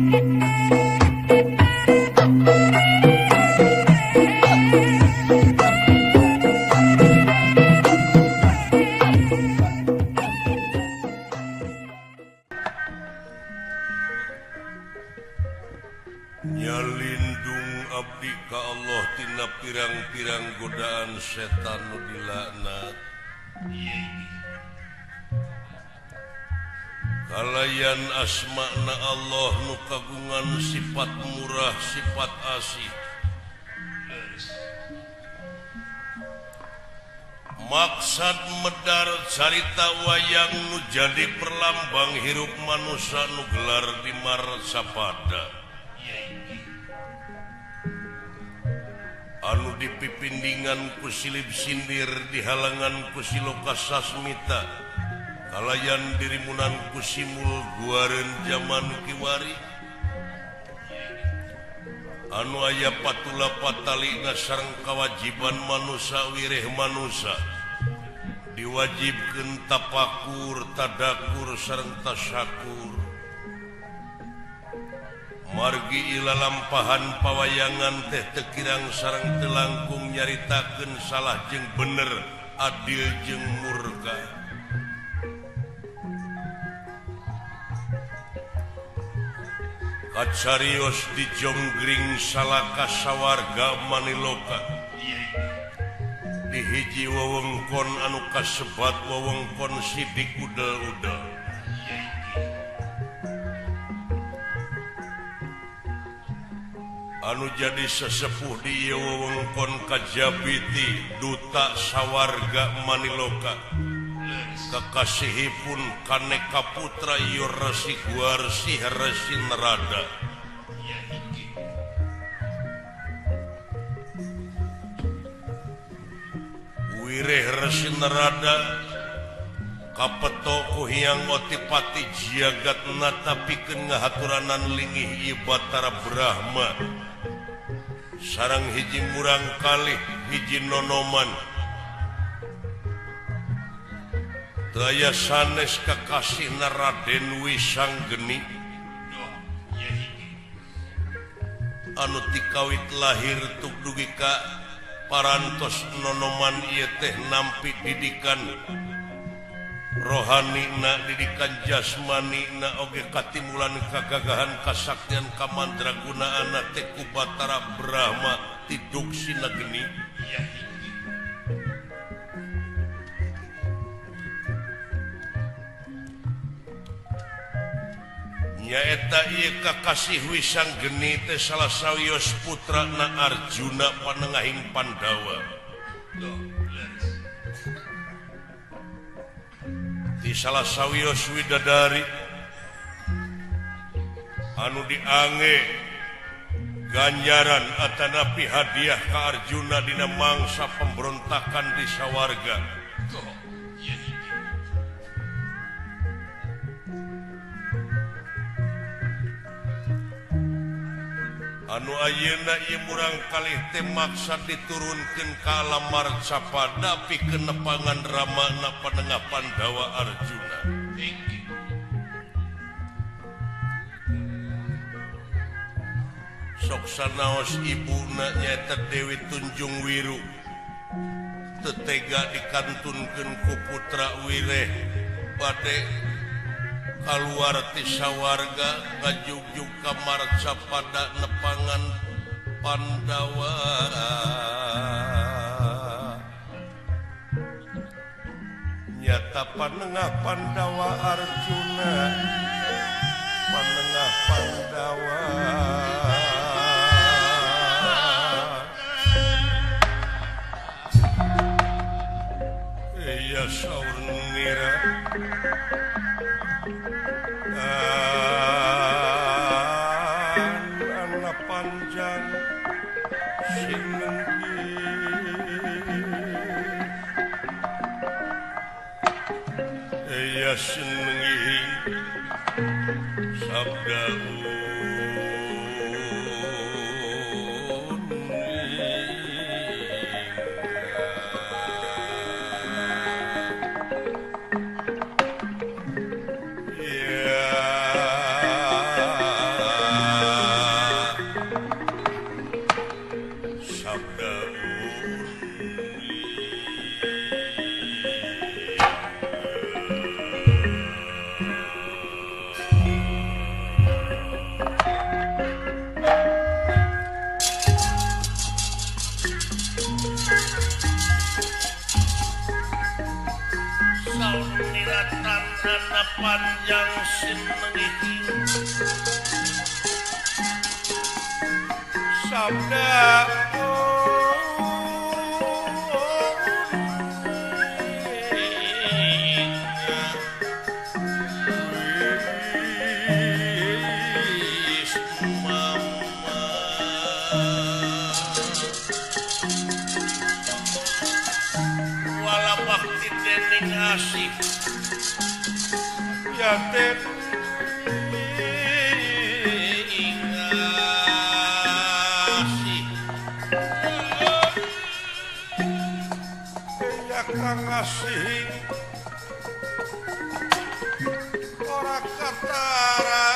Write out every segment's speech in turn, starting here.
Nyalindung abdi ka Allah tina pirang-pirang godaan setan nu dilaknat. Kalayan asma'na Allah nu kagungan sifat murah sifat asih. Maksad medar carita wayang nu jadi perlambang hirup manusia nu gelar di Marcapada. Anu dipipindingan ku silib sindir dihalangan ku siloka sasmita kalayan dirimunan ku simul guareun jaman kiwari anu aya patula patalina sareng kawajiban manusa wireh manusa diwajibkeun tapakur tadakur sareng tasyakur. Margi ilalampahan pawayangan teh tekirang sareng telangkung nyaritakeun salah jeung bener adil jeung murka. Kacarios dijonggring salaka sawarga maniloka di hiji wewengkon anu kasebat wewengkon sidik udel-udel. Anu jadi sesepuh di wewengkon Kajabiti duta sawarga maniloka kekasihipun kaneka putra Resi Guarsi Resi Narada. Wireh Resi Narada kapeto ku Hyang Otipati Jagatnata pikeun ngahaturanan lingih ieu Batara Brahma sareng hiji murang kalih hiji nonoman. Teu aya sanes kakasihna Raden Wisanggeni anu tikawit lahir tuk dugi ka parantos nonoman ieu teh nampi didikan rohanina didikan jasmanina oge katimulan kagagahan kasaktian kamandragunaanna teh ku Batara Brahma tiduksina geni. Nyaeta ieu kakasih Wisanggeni teh salah sawios putrana Arjuna panengahing Pandawa. Di salah sawios widadari anu diange ganjaran atanapi hadiah ka Arjuna dina mangsa pemberontakan di sawarga. Anu ayeuna ieu murang kalih teh maksa diturunkeun ka alam Marcapada pikeun nepangan ramana panengah Pandawa Arjuna. Sok sanaos ibuna nyaeta Dewi Tunjung Wiru teu tega dikantunkeun ku putra wireh bade kaluar ti sawarga ngajugjug ka Marcapada nepangan Pandawa. Nyata panengah Pandawa Arjuna panengah Pandawa. Iya saur nira anak panjang sinenggi iya sinenggi sabda Sabdana panjang sinengih sabda asih ya teh ingasih ya kang asih ora katara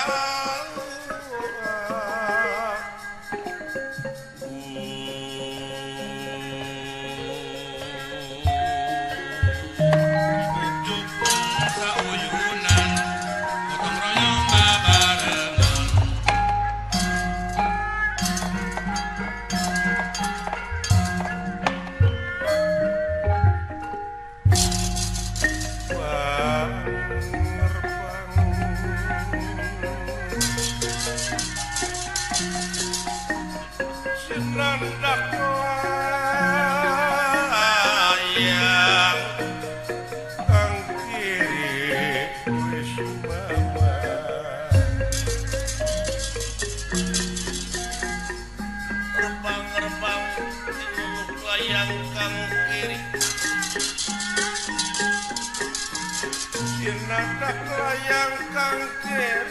layang kang kiri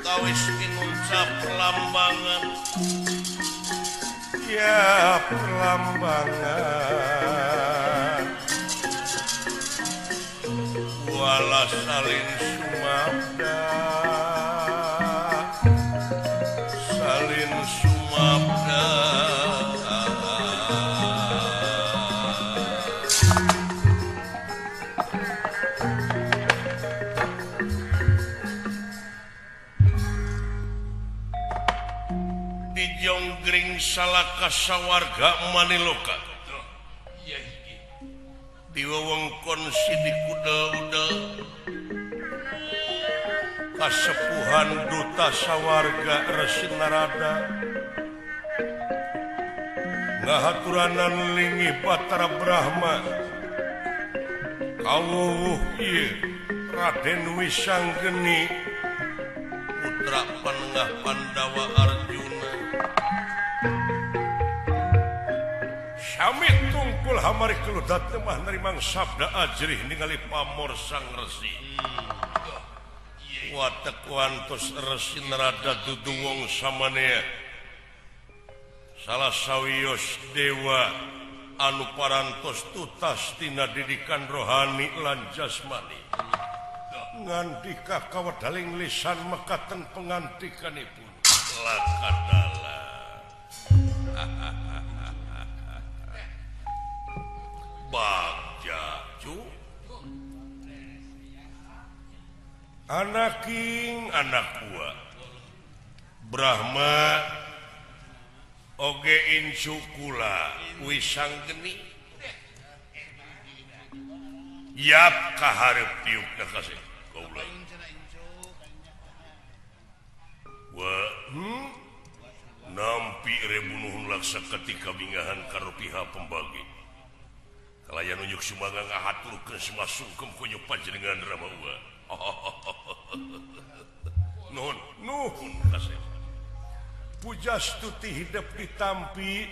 kawis pinuncap perlambangan ya perlambangan wala salin sumabda salin sumabda Jonggring salaka sawarga Maniloka di wewengkon Sidi Kuda-uda kasepuhan duta sawarga Resi Narada ngahaturanan linggih Batara Brahma kawuwuh ieu Raden Wisanggeni putra Panengah Pandawa Arjuna Samit tungkul hamari keludat temah nerimang sabda ajrih ningali pamor sang resi. Watek wantos Resi Narada dudu wong samanea. Salah sawios dewa anu parantos tutas tina didikan rohani lan jasmani. Ngandika kawedaling lisan mekaten pengantikanipun. Lakadala. Bagja cu anaking anak gua Brahma oge incu kula Wisanggeni yap kaharep tiupna kasih kaula wa nampi rebunuhun laksa ketika bingahan karo pihak pembagi kalayan unjuk sumangga ngahaturkeun semua sungkem kunyuk panjenengan Rama Uwa. Nuhun, nuhun kasih. Pujastuti hidep ditampi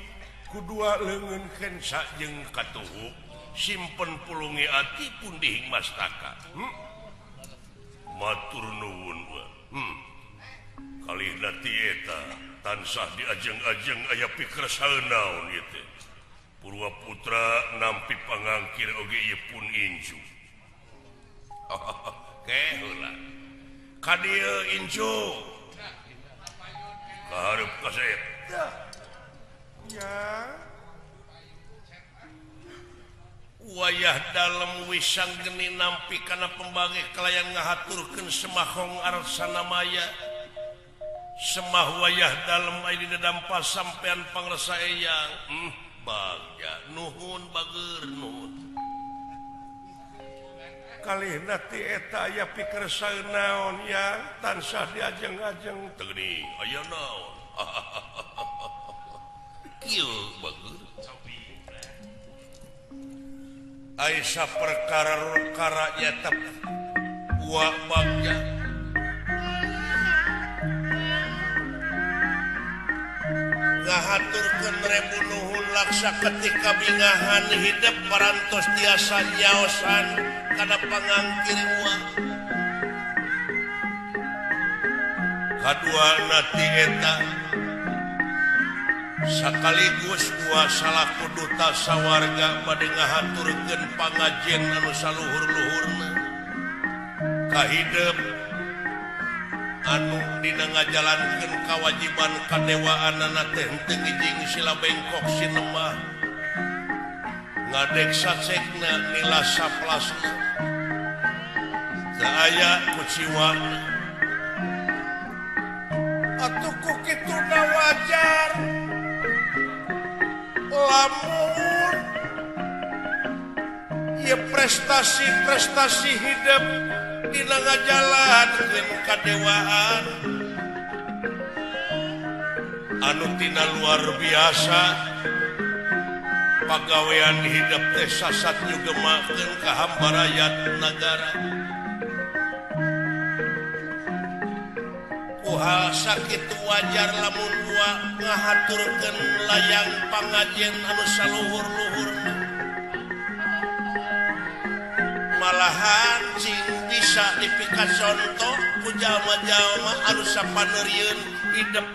kudua leungeun kensa jeung katuhu simpen pulungi ati pundihing mastaka. Matur nuwun wa. Kalihna ti eta tansah diajeng-ajeng aya pikersaleun naon ieu teh. Purwa Putra nampi pangangkir oge ieu pun incu. Ke heula. Ka dieu incu. Ka hareup kasep. Ya. Wayah dalem Wisanggeni nampi kana pembagi kalayan ngahaturkeun semahong arsana maya. Semah wayah dalem aya dina dampa sampean pangresa eyang. Bagja nuhun bager nuhun. Kalihna ti eta aya pikersa naon ya tansah diajeng-ajeng teu geuning aya naon. Kieu bager. Aisyah perkara-perkara nyata wa bagja ngahaturkeun rebu nuhun laksa ketika bingahan hidup parantos tiasa nyaosan kana pangangkir wa kaduana ti eta sakaligus dua salaku duta sawarga bade ngahaturkeun pangajen anu saluhur-luhurna kahidep anu dina ngajalankeun kawajiban kadewaanana teh henteu ngijing sila bengkok sinemah ngadek sacekna nila saplasna teu aya kuciwana atuh ku kituna wajar lamun ieu prestasi-prestasi hidup dina ngajalankeun kadewaan anu tina luar biasa pagawean hidup teh sasat nyugemakeun ka hambarayat nagara hal sakitu wajar lamun dua ngahaturkeun layang pangajen anu saluhur-luhurna malahan cing bisa dipikacontoh ku jalma-jalma anu sapaneurieun hidup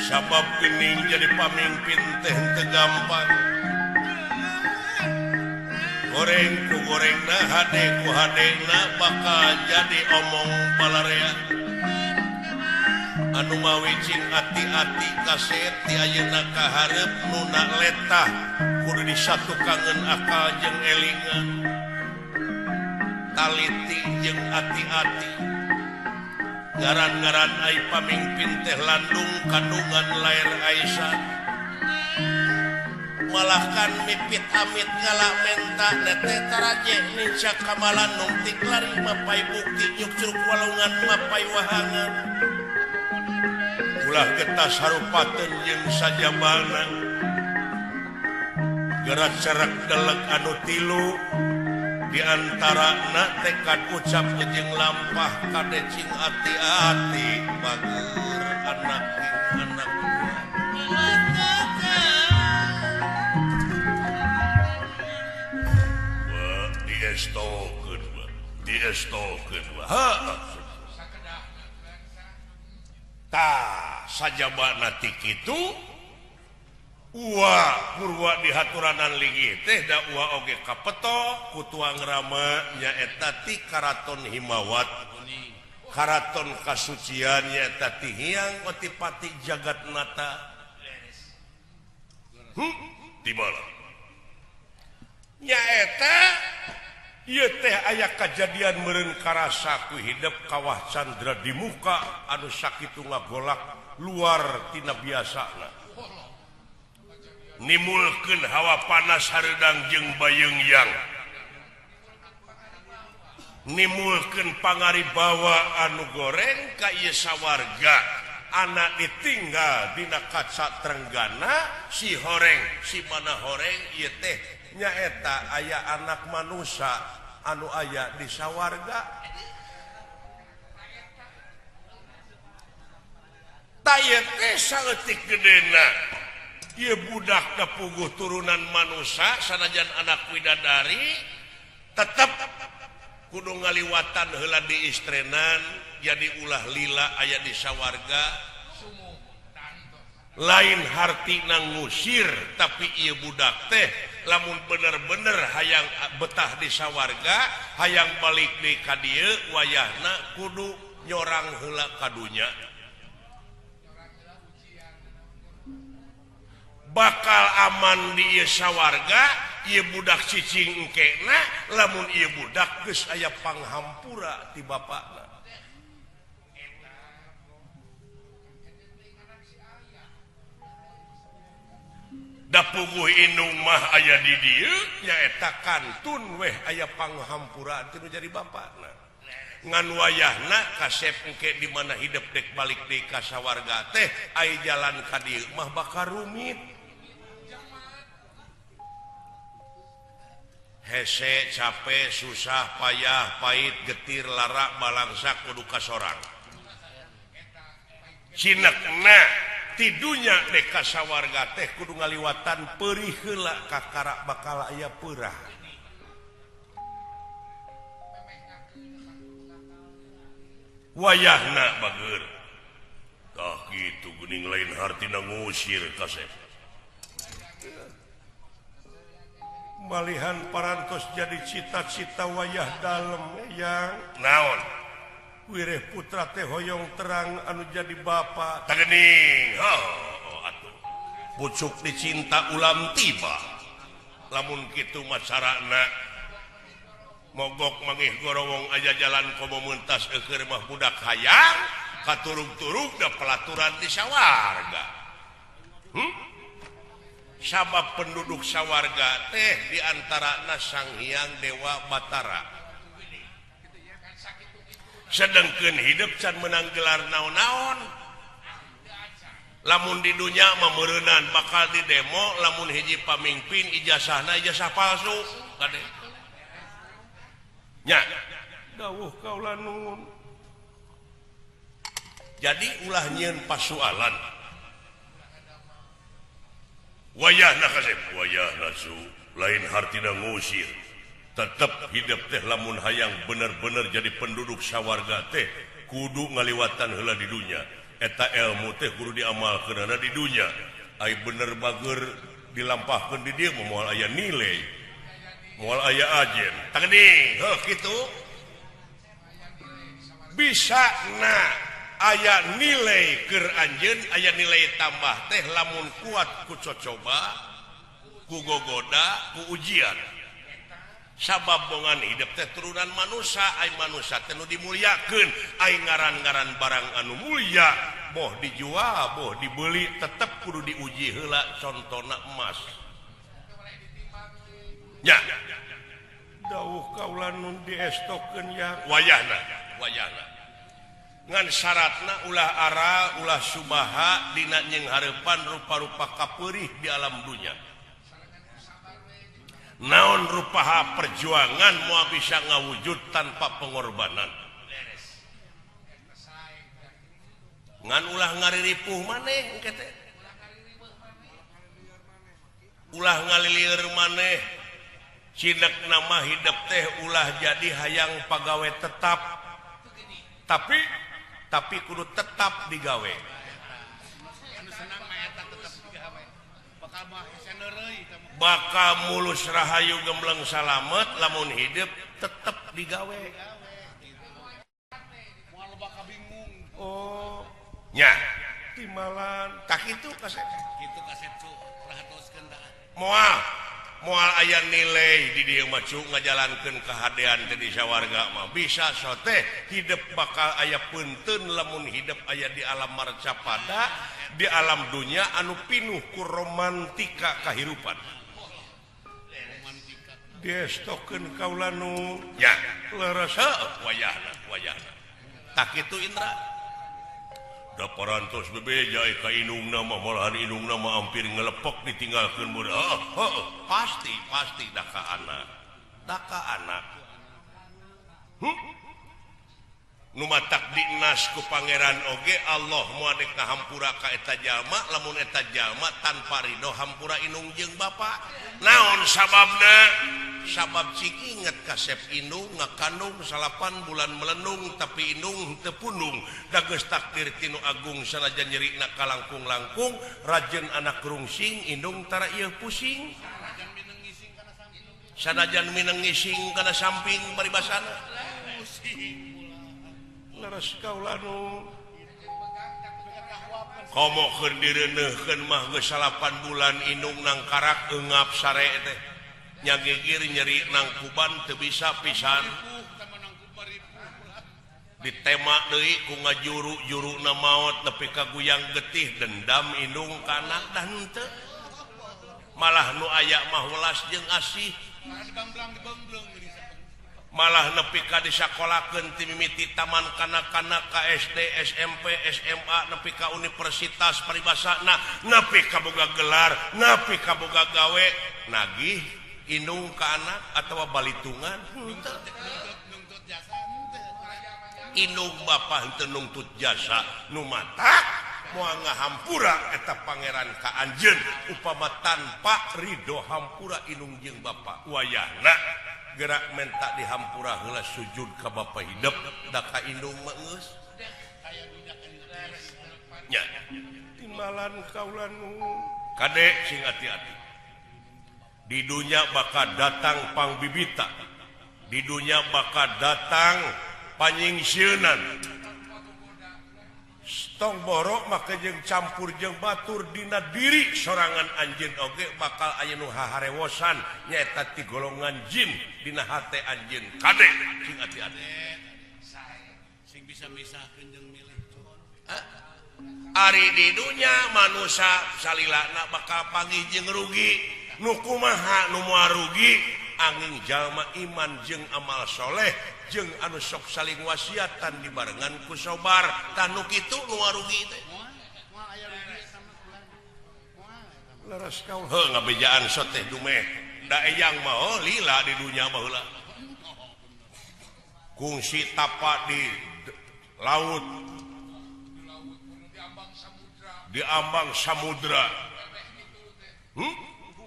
sabab geuning jadi pamimpin teh henteu gampang goreng ku gorengna hade ku hadena bakal jadi omong balarea anu mawi cing ati-ati kaset ti ayeuna ka hareup nuna letah kudu disatukangeun akal jeung elingan taliti jeung ati-ati ngaran-ngaran ai pamingpin teh landung kandungan lair Aisyah malahkan mipit amit ngalak menta nete taraje ninca kamalan nungtik lari mapai bukti nyukcruk walungan mapai wahangan ulah getas harupateun jeung sajabana gerak cerak delek anu tilu di antarana tekad ucap jeung lampah kade cing ati-ati bager anak anak tah sajabana ti kitu uwa purwa dihaturanan linggih teh da uwa oge kapeto ku tuang rama nyaeta ti Karaton Himawat Karaton Kasucian nyaeta ti Hyang Otipati Jagatnata di mana nyaeta ieu teh aya kajadian meureun karasa ku hidep kawah candra di muka anu sakitu ngagolak luar tina biasana nimulkeun hawa panas hareudang jeung bayeungyang nimulkeun pangaribawa anu goreng ka ieu sawarga anak ditinggal dina kaca trenggana si horeng si mana horeng ieu teh nyaeta aya anak manusia anu aya di sawarga ta ieu teh saeutik gedena ieu budak kapuguh turunan manusia sanajan anak widadari tetep kudu ngaliwatan heula diistrenan jadi ulah lila aya di sawarga lain hartina ngusir tapi ieu budak teh lamun bener-bener hayang betah di sawarga hayang balik deui ka dieu wayahna kudu nyorang heula ka dunya bakal aman di ieu sawarga ieu budak cicing engkena lamun ieu budak geus aya panghampura ti bapakna. Da puguh indung mah aya di dieu nyaeta kantun weh aya panghampura teu jadi bapakna. Ngan wayahna kasep engke di mana hidup dek balik deui ka sawarga teh aya jalan ka dieu mah bakal rumit. Hese capek susah payah pahit getir lara balangsa kudu kasorang. Cinekna tidunya dek ka sawarga teh kudu ngaliwatan perih heula kakara bakal aya peurah. Wayahna bager. Tah kitu geuning lain hartina ngusir kasep. Malihan parantos jadi cita-cita wayah dalem yang naon? Wireh putra teh hoyong terang anu jadi bapa. Tagening. Oh, atuh. Pucuk dicinta ulam tiba. Lamun kitu mah carana mogok mangih gorowong aja jalan komo mentas eueur mah budak hayang katurug-turug da pelaturan di sawarga. Sabab penduduk sawarga teh di antarana Sang Hyang Dewa Batara. Sedengkeun hidup can menang gelar naon-naon. Lamun di dunya mah meureunan bakal di demo lamun hiji pamimpin ijazahna ijazah palsu kade. Nya dawuh kaula nuhun. Jadi ulah nyieun pasualan. Wayahna kasep, wayahna su, lain hartina ngusir. Tetep hidup teh lamun hayang bener-bener jadi penduduk sawarga teh kudu ngaliwatan heula di dunya. Eta ilmu teh kudu diamalkeunana di dunya. Ai bener bager dilampahkeun di dieu moal aya nilai. Moal aya ajen. Tangeding, heuh kitu. Bisa na aya nilai keur anjeun, aya nilai tambah teh lamun kuat ku cocoba, ku gogoda, ku ujian. Sabab bongan hidup teh turunan manusia, ai manusia teh nu dimuliakeun, ai ngaran-ngaran barang anu mulia, boh dijual, boh dibeli, tetep kudu diuji heula contona emas. Nya. Dawuh kaula nun diestokeun ya. Wayahna, wayahna. Ngan syaratna ulah ara, ulah subaha dina jeung hareupan rupa-rupa kapeurih di alam dunya. Naon rupaha perjuangan moal bisa ngawujud tanpa pengorbanan. Ngan ulah ngariripuh maneh engke teh. Ulah ngalilieur maneh. Cinek nama hidup teh ulah jadi hayang pagawe tetap. Tapi kudu tetap digawe. Bakal mulus rahayu gembleng salamet lamun hidup tetep digawe. Oh, nya timalan tak kitu kasep. Kitu kasep cu perhatoskeun tah. Moal aya nilai di dieu mah cu ngajalankeun kahadean teh di sawarga mah bisa sote hidup bakal aya peunteun lamun hidup aya di alam marcapada di alam dunya anu pinuh ku romantika kahirupan. Diestokeun kaula nu nya leres heuh wayahna wayahna. Tak kitu Indra. Da parantos bebeja ka indungna mah malahan indungna mah hampir ngelepok ditinggalkeun budak. Heuh pasti pasti da ka anak. Da ka anak. Nu matak dinas ku pangeran oge Allah moal dek ngahampura ka eta jalma lamun eta jalma tanpa ridho hampura indung jeung bapa. Naon sababna? Sabab cik inget kasep indung ngakandung 8 bulan melendung tapi indung teu pundung. Da geus takdir tinu agung sanajan nyerina kalangkung-langkung rajen anak rungsing indung tara ieu pusing. Sanajan mineng ngising kana samping paribasana. Leres kaula nu komo keur direuneuhkeun mah geus 8 bulan indung nang karak eungap sare teh nyagigir nyeri nang kuban teu bisa pisan ditema deui ku ngajuru-juruna maot nepi ka guyang getih dendam indung ka anak da henteu. Malah nu aya mah welas jeung asih. Malah nepi ka disakolakeun ti mimiti taman kanak-kanak ka SD, SMP, SMA nepi ka universitas paribasana nepi ka boga gelar, nepi ka boga gawe, nagih indung ka anak atawa balitungan henteu. Indung bapa henteu nungtut jasa nu matak moal ngahampura eta pangeran ka anjeun upama tanpa ridho hampura indung jeung bapa wayahna gerak menta dihampura heula sujud ka bapa hidup da ka indung mah geus nya timbalan kaula nu kade sing hati-hati di dunya bakal datang pangbibita di dunya bakal datang panyingsieunan tong borok make jeung campur jeung batur dina diri sorangan anjeun oge bakal aya nu haharewosan nyaeta ti golongan jin dina hate anjeun kade sing ati-ati sing bisa misahkeun jeung milih ari di dunya manusia salilana bakal panggih jeung rugi nu kumaha nu moal rugi angin jalma iman jeung amal soleh jeung anu sok saling wasiatan dibarengan ku sobar tanu kitu nu rugi teh leres kaul heuh ngabejaan sok teh dumeh da eyang mah oh, lila di dunya baheula kungsi tapa di laut di ambang samudra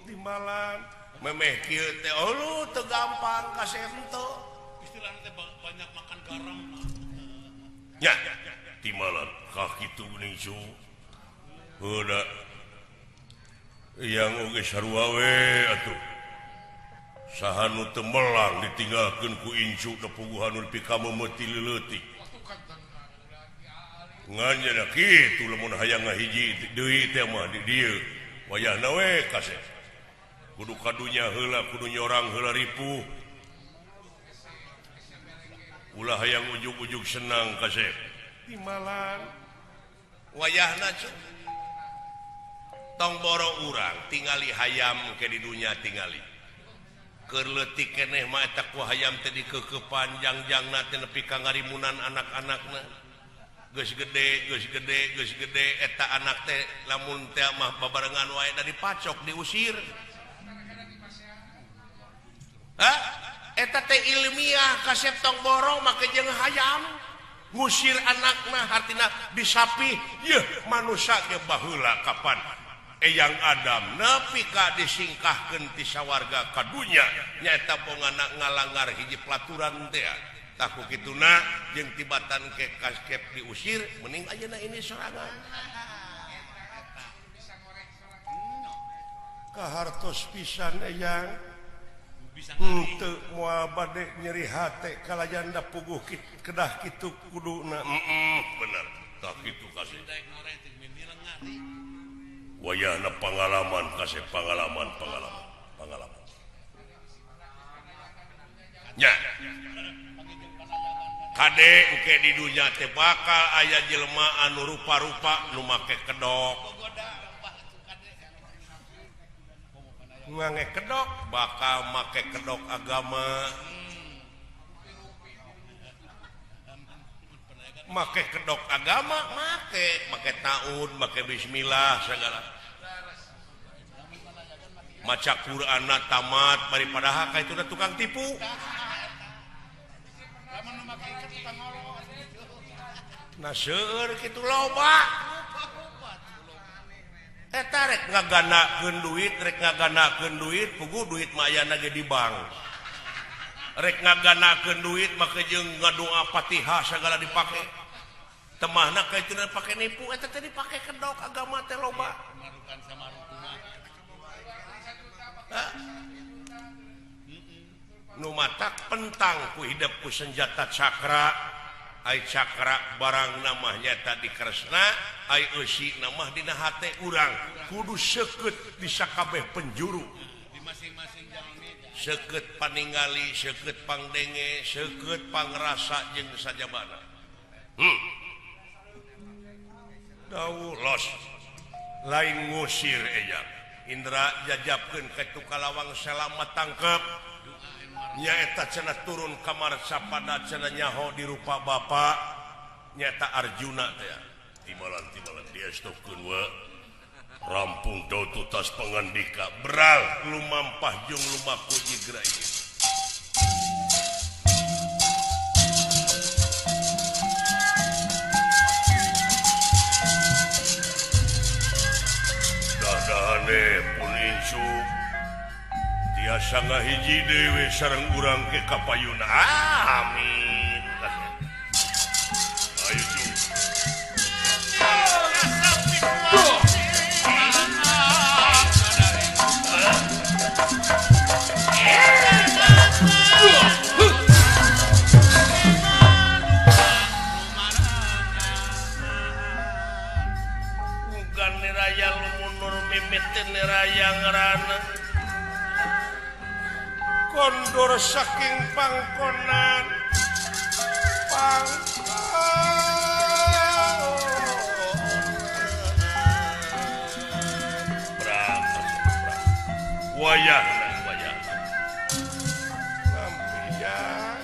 timbalan memeh kieu teh oh teu gampang kasih henteu istilahna teh banyak makan garam nya timbalan ka kitu geuning cu heuh da yang oge sarua we atuh saha nu teu melang ditinggalkeun ku incu da puguhan nu pikameumeuti leutik ngan nya kitu lamun hayang ngahiji deui teh mah di dieu wayahna we kasep kudu kadunya heula kudu nyorang heula ripuh ulah hayang ujug-ujug senang kasep timbalan wayahna cu tong boro urang tingali hayam ke di dunya tingali keur leutik keneh mah eta ku hayam teh dikeukeupan jangjangna teh nepi ka ngarimunan anak-anakna geus gede geus gede geus gede eta anak teh lamun teh mah babarengan wae da dipacok diusir. Hah? Eta teh ilmiah kasep tong borong make jeung hayam ngusir anakna hartina disapih yeuh manusia ge baheula kapan Eyang Adam nepi ka disingkahkeun ti sawarga ka dunya nyaeta bongana ngalangar hiji pelaturan teh tah ku kituna jeung tibatan ke kaskep diusir mending ayeuna ini sorangan kahartos pisan eyang henteu moal bade nyeri hate kalayan da puguh kedah kitu kuduna bener tah kitu kasih wayahna pangalaman kasih pangalaman pangalaman pangalaman nya kade engke di dunya teh bakal aya jelema anu rupa-rupa nu make kedok ngange kedok bakal make kedok agama make kedok agama make taun make bismillah segala maca Qur'anna tamat bari padahal ka itu tukang tipu nah seueur kitu loba eta rek ngaganakeun duit rek ngaganakeun duit puguh duit mah ayana ge di bank rek ngaganakeun duit make jeung ngadoa Fatihah sagala dipake temahna ka itu pake nipu eta teh dipake kedok agama teh loba nu matak pentang ku hidup ku senjata cakra ai cakra barang namah nyata di Kresna ai eusi namah dina hate urang kudu seukeut di sakabeh penjuru seukeut paningali seukeut pangdenge seukeut pangrasa jeung sajabana dawuh los lain ngusir eyang Indra jajabkeun ka itu kalawang selamat tangkep nyaeta cenah turun kamar sapada cenah nyaho di rupa bapa nyaeta Arjuna teh tibalan-tibalan diestukeun we rampung tutas pangandika beral lumampah jeung lumaku jigra ieu. Dahane pun insu tiasa ngahiji dewe sareng urang ke kapayuna. Amin. Ayo cu. Kondor saking pangkonan pangkonan wayah wayah sampian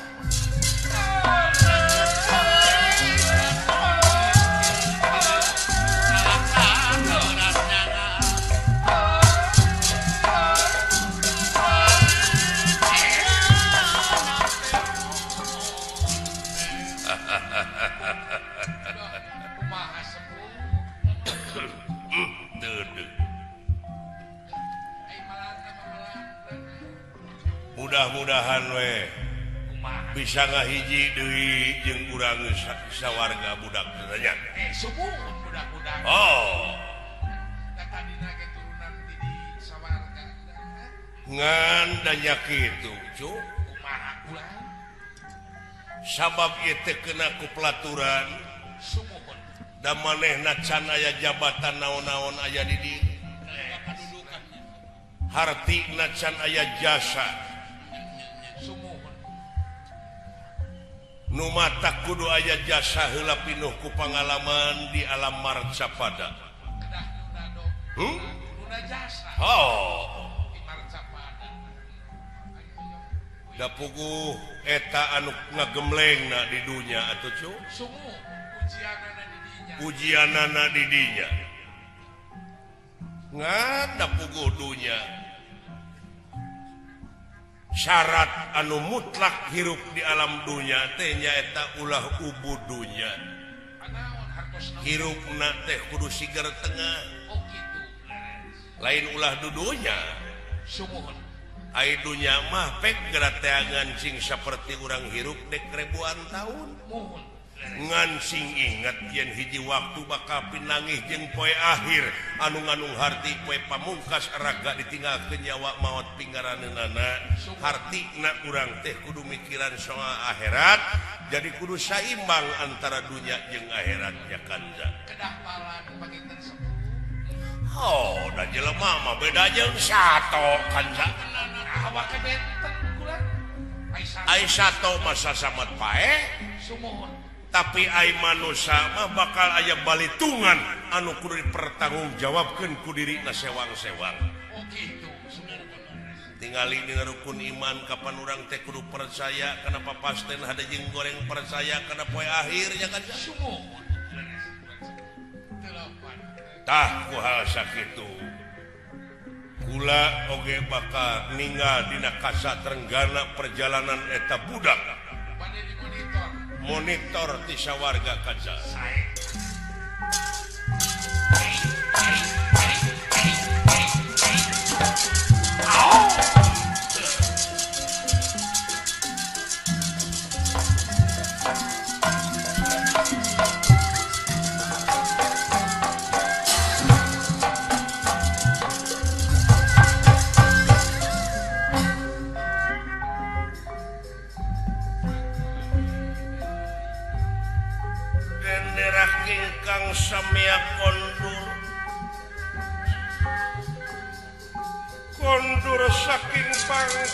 mudah-mudahan we bisa ngahiji deui jeung urang sawarga budak teh nya. Subuh budak-budak. Oh. Da tadina ge turunan ti di sawarga. Ngan da nya kitu, cu. Kumaha ulah? Sabab ieu teh kena ku pelaturan. Sumuhun. Da manehna can aya jabatan naon-naon aya di dieu. Hartina can aya jasa. Nu mata kudu aya jasa heula pinuh ku pangalaman di alam marcapada. Oh. Da puguh eta anu ngagemlengna di dunya atuh cu. Ujianana di dinya. Ngan da puguh dunya. Syarat anu mutlak hirup di alam dunya teh nyaeta ulah ubu dunya. Hirupna teh kudu sigar tengah. Lain ulah dudunya. Ai dunya mah pek gerateangan sing saperti urang hirup dek ribuan tahun. Ngan sing inget yen hiji waktu bakal pinangih jeung poe akhir anu nganung harti poe pamungkas raga ditinggalkeun nyawa maot pinggaraneunana. Hartina urang teh kudu mikiran soal akhirat, jadi kudu saimbang antara dunya jeung akhirat nya kanza. Kedah palan panginten sepuh. Oh, da jelema mah beda jeung sato kanza. Awake benten kula. Ai sato mah sasamet pae. Sumuhun. Tapi ai manusia mah bakal aya balitungan anu kudu dipertanggungjawabkeun ku dirina sewang-sewang. Oh kitu. Tingali dina rukun iman kapan urang teh kudu percaya kana papasten hade jeung goreng percaya kana poe akhir nya kan. Sumuhun. Tah ku hal sakitu. Kula oge bakal ninggal dina kasa trenggana perjalanan eta budak. Monitor ti sawarga kaca. Kang samia kondur kondur saking pangkon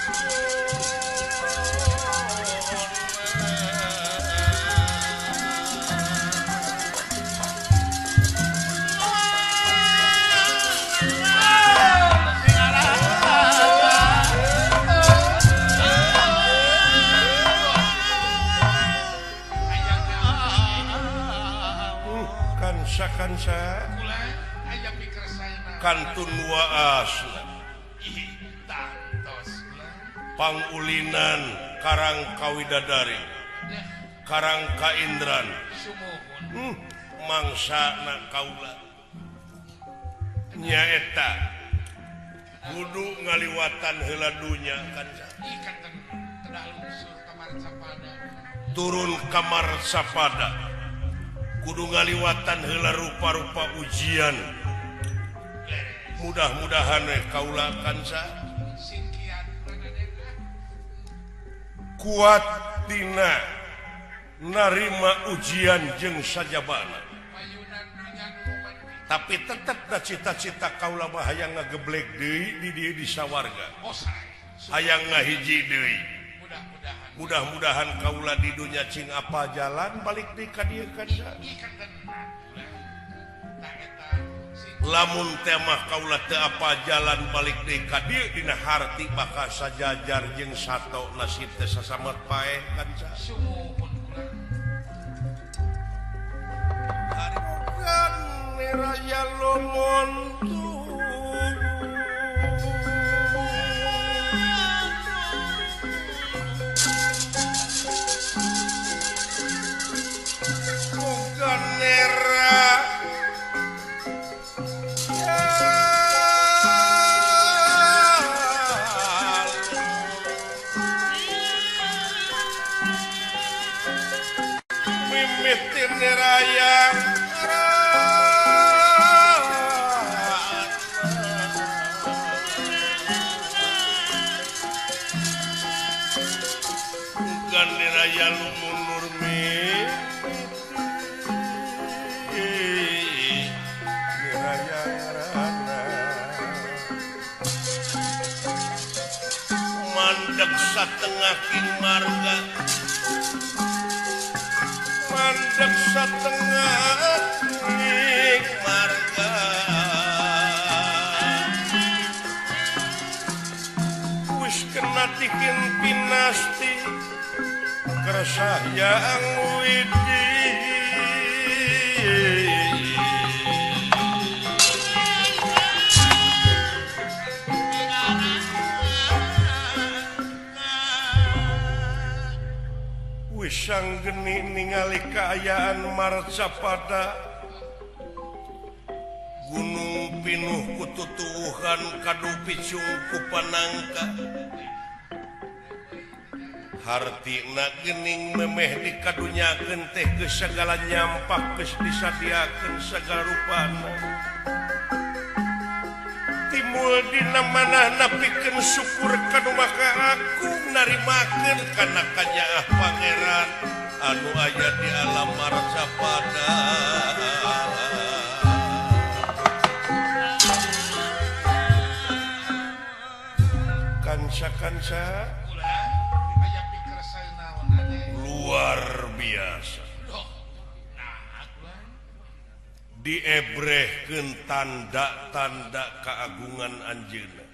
Kantun waasna pangulinan Karang Kawidadari Karang Kaindran mangsa na kaula nyaeta kudu ngaliwatan heula dunya kan turun kamar sapada kudu ngaliwatan heula rupa-rupa ujian mudah-mudahan we kaula kanca kuat dina narima ujian jeung sajabana tapi tetep da cita-cita kaula mah hayang ngageblek deui di dieu di sawarga hayang ngahiji deui mudah-mudahan kaula di dunya cing apa jalan balik deui ka dieu kanca lamun teh mah kaula teu apa jalan balik deui ka dieu dina harti bakal sajajar jeung sato nasib teh sasamet paeh kanca Raya Lomon bukan nera mimitin raya Raya lumunur Raya mandek satengah king marga mandek satengah king marga wis kena tikin pinasti kersah yang widi wisang geni ningali kaayaan marcapada gunung pinuh kututuhan kadu picung ku panangka hartina gening memeh dikadunyakeun teh geus sagala nyampak geus disadiakeun sagala rupana timbul dina manahna pikeun syukur kanu maka agung narimakeun kana kanyaah pangeran anu aya di alam marcapada kanca-kanca luar biasa diebrehkeun tanda-tanda keagungan anjeunna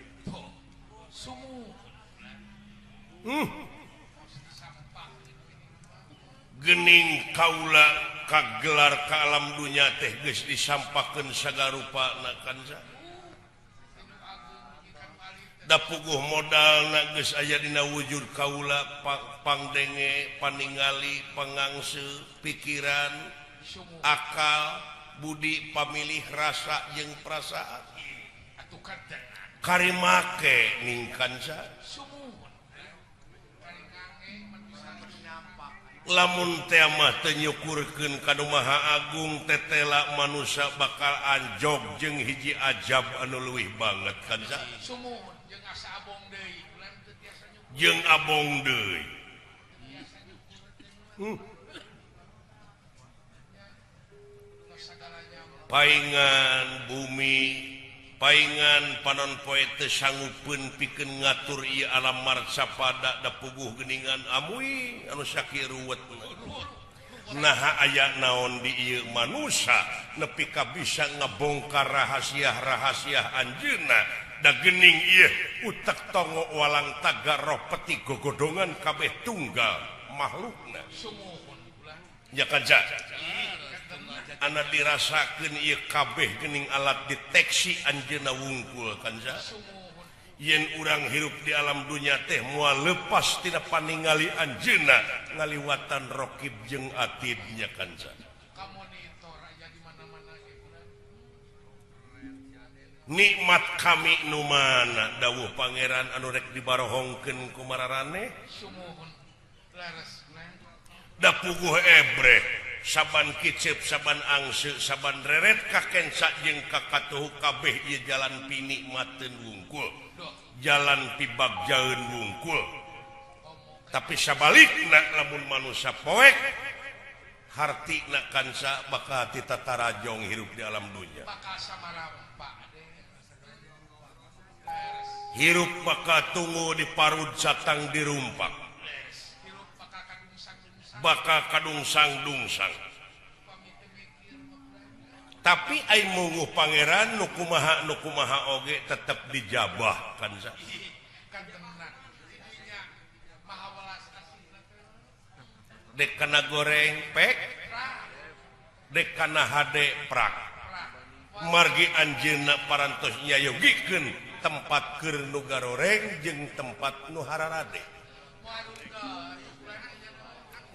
gening kaula kagelar ka alam dunya teh geus disampakeun sagarupana kanca da puguh modalna geus aya dina wujud kaula pangdenge paningali pangangse pikiran akal budi pamilih rasa jeung perasaan karimake ning kanca lamun teh mah teu nyukurkeun ka Nu Maha Agung tetela manusia bakal anjog jeung hiji ajab anu leuwih banget kanca jeung abong deui paingan bumi paingan panon poe teu sanggupeun pikeun ngatur ieu alam marcapada da puguh geuningan amui anu sakieu ruwetna naha aya naon di ieu manusa nepi ka bisa ngabongkar rahasia-rahasia anjeunna da geuning ieu utek tongo walang tagar roh peti gogodongan kabeh tunggal makhlukna nya kanca Ana dirasakeun ieu kabeh geuning alat deteksi anjeunna wungkul kanca. Yen urang hirup di alam dunya teh moal lepas tina paningali anjeunna ngaliwatan rokib jeung atidnya kanca. Nikmat kami nu mana dawuh pangeran anu rek dibarohongkeun ku mararaneh. Da puguh ebreh saban kicep saban angse saban reret kakensa jeung kakatuhu kabeh ieu jalan pinikmateun wungkul, jalan pibagjaeun wungkul. Tapi sabalikna lamun manusia poek hartina kanca bakal titatarajong hirup di alam dunya. Hirup bakal tunggu di parud satang dirumpak, bakal kadungsang-dungsang. Tapi ai munguh pangeran nu kumaha oge tetep dijabah kanca. Dek kana goreng pek, dek kana hade prak. Margi anjeunna parantos nyayogikeun tempat keur nu garoreng jeung tempat nu hararade.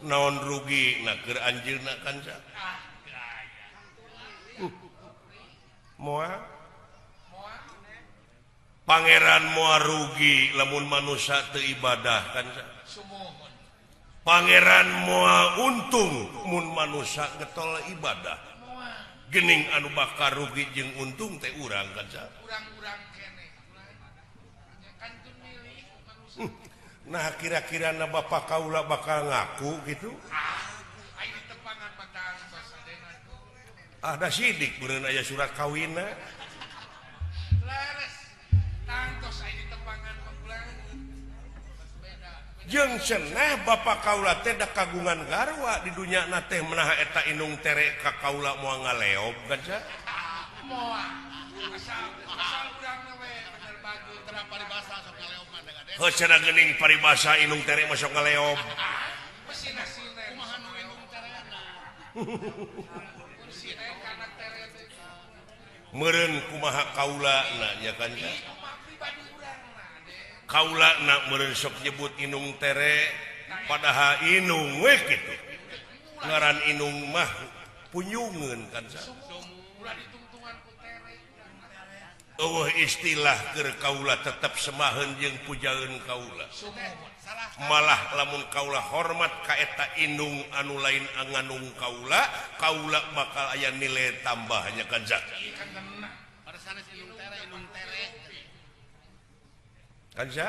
Naon rugi na keur anjeunna kanca. Moal pangeran moal rugi lamun manusia teu ibadah kanca. Pangeran moal untung mun manusia getol ibadah. Gening anu bakal rugi jeung untung teh urang kanca. Nah kira-kira na bapak kaula bakal ngaku gitu. Ada sidik beureun aya surat kawinna. Jeung cenah bapak kaula teh da kagungan garwa di dunya na teh menaha eta indung tere ka kaula moal ngaleob kanca. Heuh cenah geuning paribasa indung tere mah sok ngaleob. Meureun kumaha kaula na nya kanca. Kaula na meureun sok nyebut indung tere padahal indung we kitu. Ngaran indung mah punyungeun kanca. Eueuh istilah keur kaula tetep semaheun jeung pujaeun kaula. Malah lamun kaula hormat ka eta indung anu lain anganung kaula, kaula bakal aya nilai tambahnya kanca. Kanca?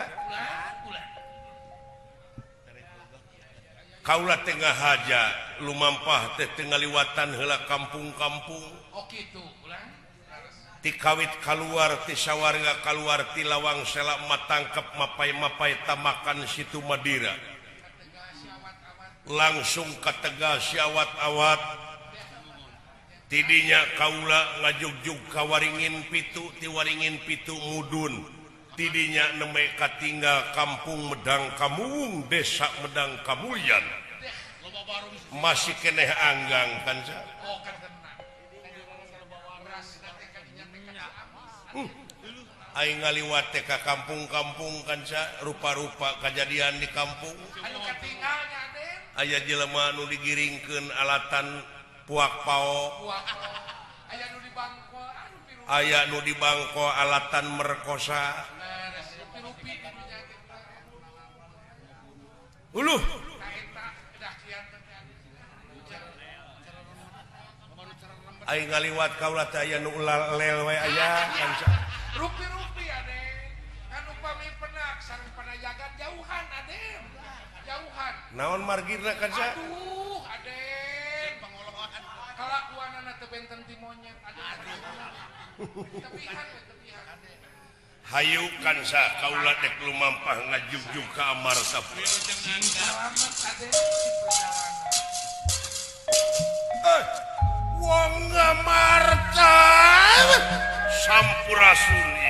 Kaula teh ngahaja lumampah teh teu ngaliwatan heula kampung-kampung. Tikawit kaluar ti sawarga kaluar ti lawang sela matangkep mapai-mapai tamakan situ Madira. Langsung ka Tegal siawat-awat. Tidinya kaula ngajugjug ka Waringin Pitu, ti Waringin Pitu mudun. Tidinya nembe katinggal kampung Medang Kamuung, desa Medang Kamulyan. Masih keneh anggang kanca. Aing ngaliwat teh ka kampung-kampung kanca, rupa-rupa kajadian di kampung. Aya jelema anu digiringkeun alatan puak pao. Aya nu dibangko alatan merkosa. Uluh. Aing ngaliwat kaula teh aya nu ulalel we aya kanca. Rupi-rupi Aden. Kan upami penak sareng panajagan jauhan Aden. Jauhan. Naon margina kanca? Aduh Aden, pangolohan. Kalakuanana teu benten ti monyet Aden. Tepihan we tepihan Aden. Hayu kanca kaula dek lumampah ngajugjug ka Amartapura. Selamat Aden di perjalanan. Wong Amarta sampurasun.